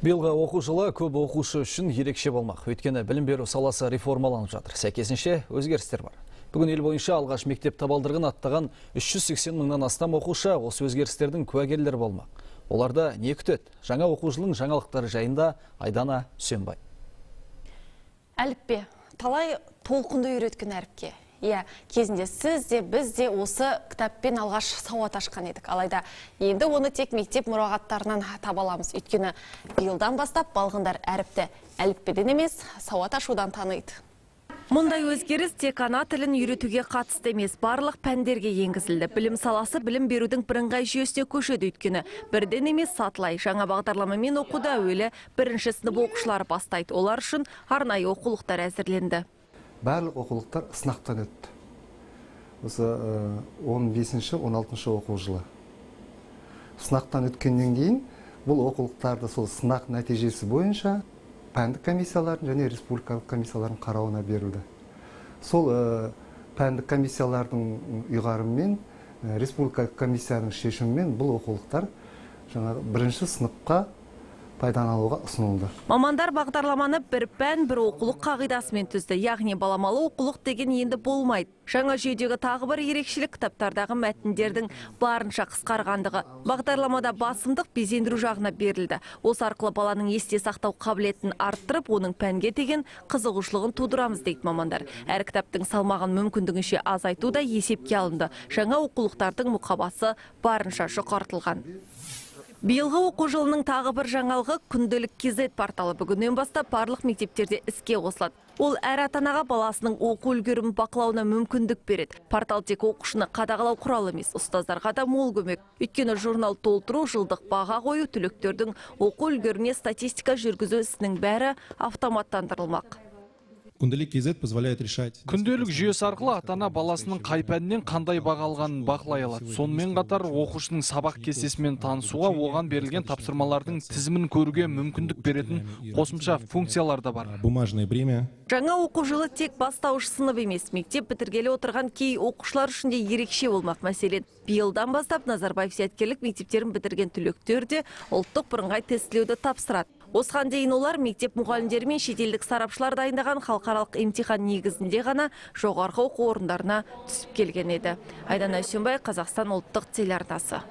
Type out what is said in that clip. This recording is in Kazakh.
Биылғы оқу жылы көп оқушы үшін ерекше болмақ. Өйткені білім беру саласы реформаланып жатыр. Сәйкесінше өзгерістер бар. Бүгін ел бойынша алғаш мектеп табалдырығын аттаған 380 мыңнан астам оқушы осы өзгерістердің куәгерлері болмақ. Оларды не күтеді? Жаңа оқу жылының жаңалықтары жайында Айдана Үсенбай. Әліппе, талай толқынды үйреткен әріпке. Иә, кезінде сіз де, біз де осы кітаппен алғаш сауат ашқан едік. Алайда енді оны тек мектеп мұрағаттарынан таба аламыз. Өйткені биылдан бастап балғындар әріпті әліппеден емес, сауат ашудан таниды. Мұндай өзгеріс тек ана тілін үйретуге қатысты емес, барлық пәндерге енгізілді. Білім саласы білім берудің бірыңғай жүйесіне көшеді, өйткені бірден емес сатылай. Жаңа бағдарламамен оқуды әуелі бірінші сынып оқушылары бастайды. Олар үшін арнайы оқулықтар әзірленді. Барлық оқулықтар сынақтан өтті. Осы 15-16 оқу жылы. Сынақтан өткеннен кейін бұл оқулықтарды сол сынақ нәтижесі бойынша пәндік комиссиялардың және республикалық комиссиялардың қарауына берілді. Сол пәндік комиссиялардың ұйғарымымен, республикалық комиссияның шешімімен бұл оқулықтар жаңағы бірінші сыныпқа пайдалануға ұсынылды. Мамандар бағдарламаны бір пән, бір оқулық қағидасымен түзді. Яғни баламалы оқулық деген енді болмайды. Жаңа жүйедегі тағы бір ерекшелік кітаптардағы мәтіндердің барынша қысқарғандығы. Бағдарламада басымдық безендіру жағына берілді. Осы арқылы баланың есте сақтау қабілетін арттырып, оның пәнге деген қызығушылығын тудырамыз дейді мамандар. Әр кітаптың салмағын мүмкіндігінше азайту да есепке алынды. Жаңа оқулықтардың мұқабасы барынша жұқартылған. Биылғы оқу жылының тағы бір жаңалығы күнделік KZ порталы бүгіннен бастап барлық мектептерде іске қосылады. Ол әр ата-анаға баласының оқу үлгерімін бақылауына мүмкіндік береді. Портал тек оқушыны қадағалау құралы емес, ұстаздарға да мол көмек. Өйткені журнал толтыру, жылдық баға қою, түлектердің оқу үлгеріміне статистика жүргізу ісінің бәрі автоматтандырылмақ. Күнделік KZ позволяет решать. Күнделік жүйесі арқылы ата-ана баласының қай пәннен қандай баға алғанын бақылай алады. Сонымен қатар оқушының сабақ кестесімен танысуға, оған берілген тапсырмалардың тізімін көруге мүмкіндік беретін қосымша функциялар да бар. Бумажное бремя. Жаңа оқу жылы тек бастауыш сынып емес, мектеп бітіргелі отырған кей оқушылар үшін де ерекше болмақ. Мәселен, биылдан бастап Назарбаев зияткерлік мектептерін бітірген түлектер де ұлттық бірыңғай тестілеуді тапсырады. Осыған дейін олар мектеп мұғалімдері мен шетелдік сарапшылар дайындаған халықаралық емтихан негізінде ғана жоғарғы оқу орындарына түсіп келген еді. Айдана Үсенбай, Қазақстан ұлттық телеарнасы.